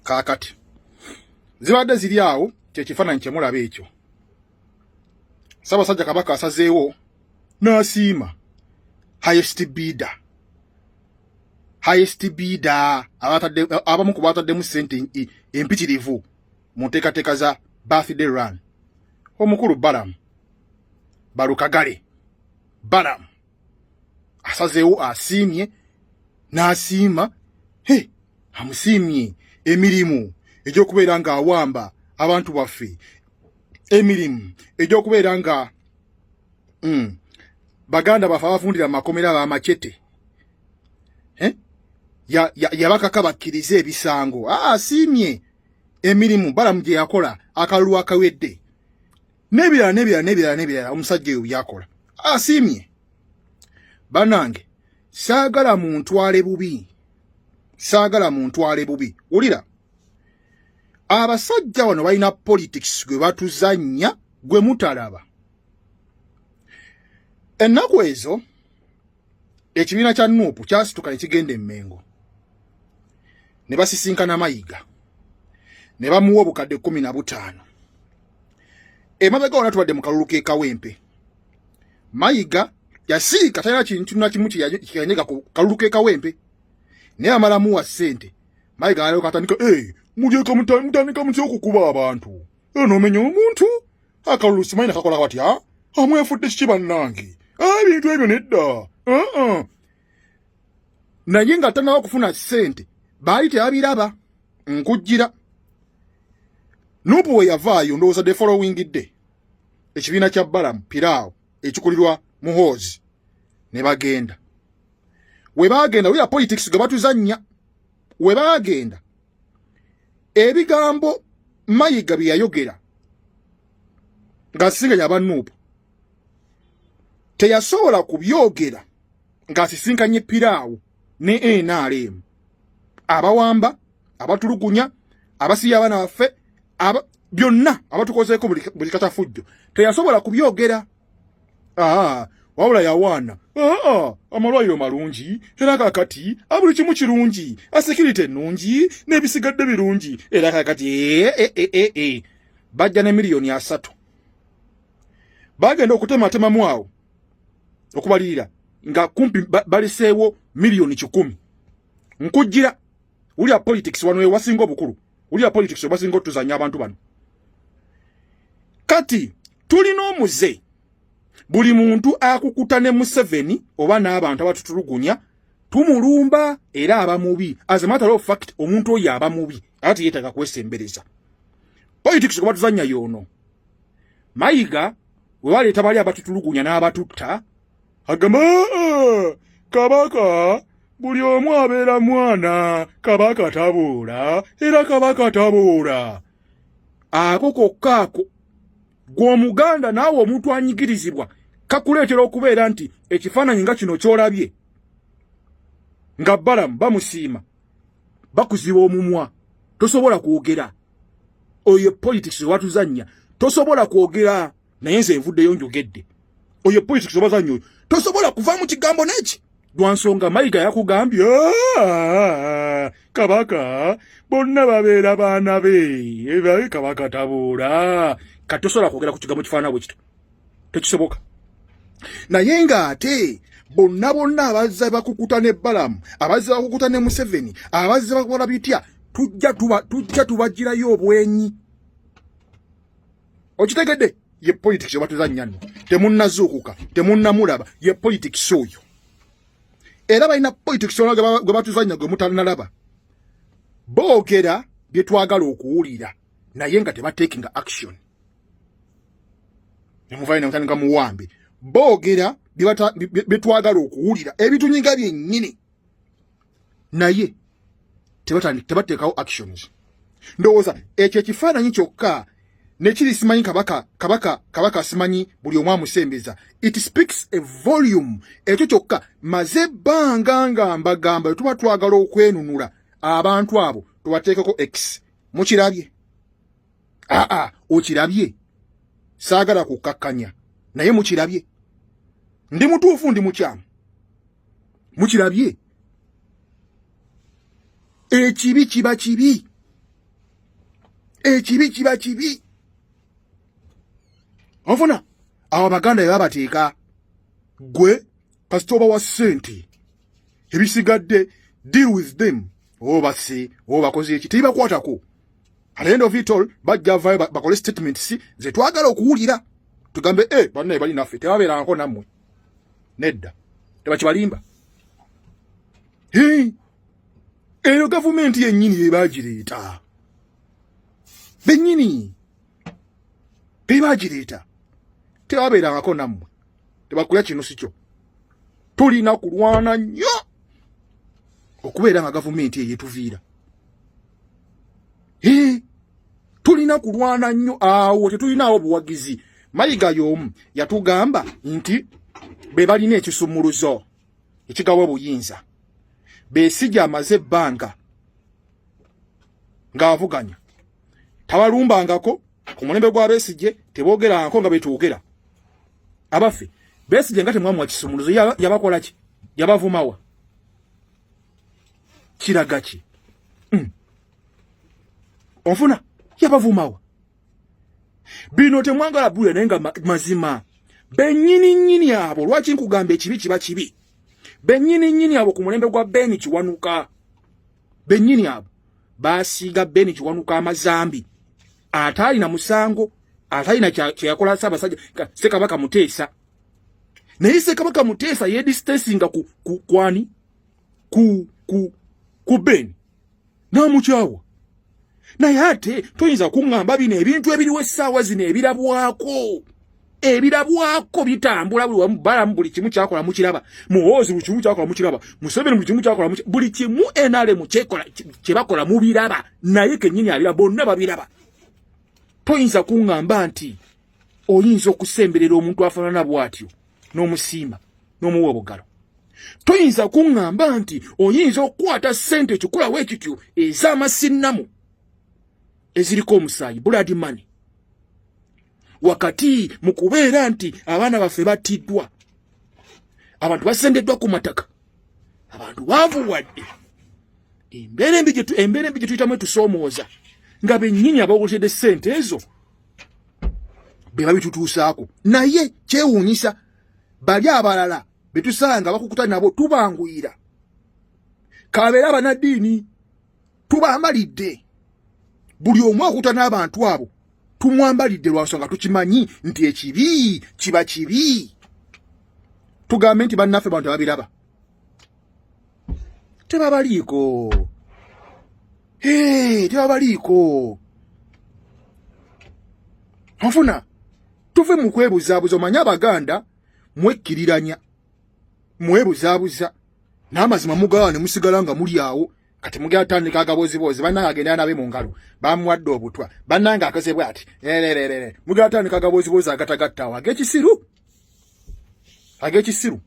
Kaakati zibadde ziri awo, kyekifaananyi kyemulaba ekyo. Ssaabasajja Kabaka asazeewo n'asiima highest bidder, highest bidder, abamu ku bataddemu ssente empitirivu mu nteekateeka za birthday run, omukulu Balamu Balukagale. Balamu asazeewo, asiimye n'asiima, he amusiimye emirimu egy'okubeera ng'awamba abantu baffe, emirimu egy'okubeera nga baganda baffe abafundira makomera bamacete, eh? Yabakaka bakkirize ebisango. Asiimye emirimu Balamu gye yakola akalulu akawedde, n'ebirala n'ebirala n'ebirala n'ebirala omusajja oyo byakola, asiimye. Bannange, saagala muntwale bubi, saagala muntwale bubi. Wulira, abasajja bano balina politics gwe batuzannya gwe mutalaba. Ennaku ezo ekibiina kya NUP kyasituka ne kigenda Emmengo ne basisinkana Mayiga ne bamuwa obukadde 15. Emabega wona tubadde mu kalulu k'e Kawempe, Mayiga yasiika, talina kintu na kimu kyeyanyega ku kalulu k'e Kawempe, naye amala muwa ssente, Mayiga alyoka atandika, "Hey, mulyeka mutandika mutya okukuba abantu? Onoomenya omuntu akalulu simanyi nakakola batya, amwefudde kiki bannange? Ebintu ebyo nedda." Uh-uh. Naye nga tanaba kufuna ssente baali tebabiraba. Nkujjira NUP we yavaayo, ndowooza the following day, ekibiina kya Balamu Piraawo ekikulirwa Muhoozi ne bagenda. We baagenda, wulira politics gwe batuzannya. We baagenda, ebigambo Mayiga bye yayogera ng'asisinkanye aba NUP teyasobola kubyogera ng'asisinkanye Piraawo ne NRM, abawamba, abatulugunya, abasiya abaana baffe, byonna abatukozeeko buli katafujjo, teyasobola kubyogera. Wabula yawaana, amalwaliro malungi, era kakati buli kimu kirungi, security ennungi n'ebisigadde birungi, era kakati e, e, e, e. Bajja ne miliyoni 30, bagenda okutematemamu awo okubalirira nga kumpi baliseewo miliyoni 100. Nkujjira, wulira politics wano ewasinga obukulu, wulira politics obasinga otuzanya abantu bano. Kati tulina omuze, buli muntu akukuta ne Museveni oba n'abantu abatutulugunya tumulumba, era aba mubi. As a matter of fact, omuntu oyo aba mubi ate yeetaaga kwesembereza. Politics kuba tuzanya yoono Mayiga we baleeta bali abatutulugunya n'abatutta, agamba, "Ah, Kabaka buli omu abeera mwana, Kabaka tabuula, era Kabaka tabuula." Ako kokka ako, gwe Omuganda naawe omuntu anyigirizibwa, kakuleetera okubeera nti ekifaananyi nga kino ky'olabye nga Balamu bamusiima, bakuziba omumwa, tosobola kwogera. Oyo politics watuzannya, tosobola kwogera, naye nze nvuddeyo njogedde. Oyo politics obazannya oyo, tosobola kuva mu kigambo neki lwansonga Mayiga yakugambye, "Ah, Kabaka bonna babeera baana be, Kabaka tabuula." Kati tosobola kwogera ku kigambo kifaanana bwe kito, tekisoboka. Naye ng'ate bonna bonna abazza bakukuta ne Balamu, abazza bakukuta ne Museveni, abazza bakola bitya, tujja tubagirayo obwenyi. Okitegedde? Ye politics obatuzannya nno, temunnazuukuka, temunnamulaba. Ye politics oyo, era balina politics ona gwe batuzannya gwe mutannalaba. Boogera bye twagala okuwulira, naye nga tebatekinga action. Nemuvayo nemutandika muwambe. Boogera bye twagala okuwulira, ebitunyiga byennyini, naye tebateekawo actions. Ndowooza ekyo ekifaananyi kyokka nekiri simanyi Kabaka, Kabaka, Kabaka, simanyi buli omu amusembeza, it speaks a volume. Ekyo kyokka maze ebbanga nga mbagamba, tuba twagala okwenunula abantu abo tubateekeko x. Mukirabye? Aa, okirabye? Saagala kukkakkanya, naye mukirabye? Ndi mutuufu, ndi mukyamu? Mukirabye? Ekibi kiba kibi. Ekibi kiba kibi. Onfuna awo Abaganda bebabateeka gwe kasita oba wa ssente, ebisigadde deal with them, oba basse oba bakoze eki, tebibakwatako. At the end of it all bajja vayo bakole statements ze twagala okuwulira, tugambe e bannaye bali naffe. Tebabeerangako nammwe, nedda, tebakibalimba. Eyo gavumenti yennyini yebagireeta, bennyini bebagireeta, tebabeerangako nammwe, tebakulya kino si kyo. Tulina kulwana nnyo okubeera nga gavumenti eyo etuviira. Tulina kulwana nnyo awo, tetulinaawo buwagizi. Mayiga y'omu yatugamba nti be balina ekisumuluzo ekigawa obuyinza. Besigye amaze ebbanga ng'avuganya, tabalumbangako. Ku mulembe gwa Besigye teboogerangako nga betwogera. Abaffe, Besigye nga temwamuwa kisumuluzo, yabakola ki? Yabavumawa? Kiraga ki? Onfuna, yabavumawa? Bino temwagala bula, naye nga mazima bennyini nnyini abo. Lwaki nkugamba ekibi kiba kibi? Bennyini nnyini abo ku mulembe gwa Beni Kiwanuka, bennyini abo basiiga Beni Kiwanuka amazambi ataalina musango, atalina kyeyakola Ssaabasajja Ssekabaka Muteesa. Naye Ssekabaka Muteesa yedistancinga ku kwani ku Ben n'amukyawa. Naye ate toyinza kuŋŋamba bino ebintu ebiriwo essaawa zino ebirabwako, ebirabwako bitambula buli wamu. Balamu buli kimu kyakola mukiraba, Muhoozi buli kimu kyakola mukiraba, Museveni buli kimu kyakola, buli kimu NRM kyekola kyebakola mubiraba, naye kennyini abira, bonna babiraba. Toyinza kuŋŋamba nti oyinza okusemberera omuntu afaanana bw'atyo n'omusiima n'omuwa obugalo. Toyinza kuŋŋamba nti oyinza okukwata ssente ekikulawo ekityo ez'amasinnamu eziriko omusaayi, blood money, wakati mu kubeera nti abaana baffe battiddwa, abantu basendeddwa ku mataka, abantu baavuwadde, embeera embi gye tuyitamu etusoomooza, nga bennyini abawoletedde ssente ezo be babitutuusaako. Naye kyewuunyisa, bali abalala betusanga bakukuta nabo tubanguyira, kabeere abanaddiini, tubambalidde. Buli omu akuta n'abantu abo tumwambalidde, lwansonga tukimanyi nti ekibi kiba kibi. Tugambe nti bannaffe bantu ababiraba tebabaliiko, tebabaliiko. Onfuna, tuve mu kwebuzaabuza. Omanye Abaganda mwekkiriranya, mwebuzaabuza n'amazima mugala ne musigala nga muli awo. Kati mugenda tandika agaboziboozi, bannange agenda nabe mu ngalo, bamuwadde obutwa, bannange akoze bwati, ererere. Mugenda tandika agaboziboozi agatagattaawo, ag'ekisiru, ag'ekisiru.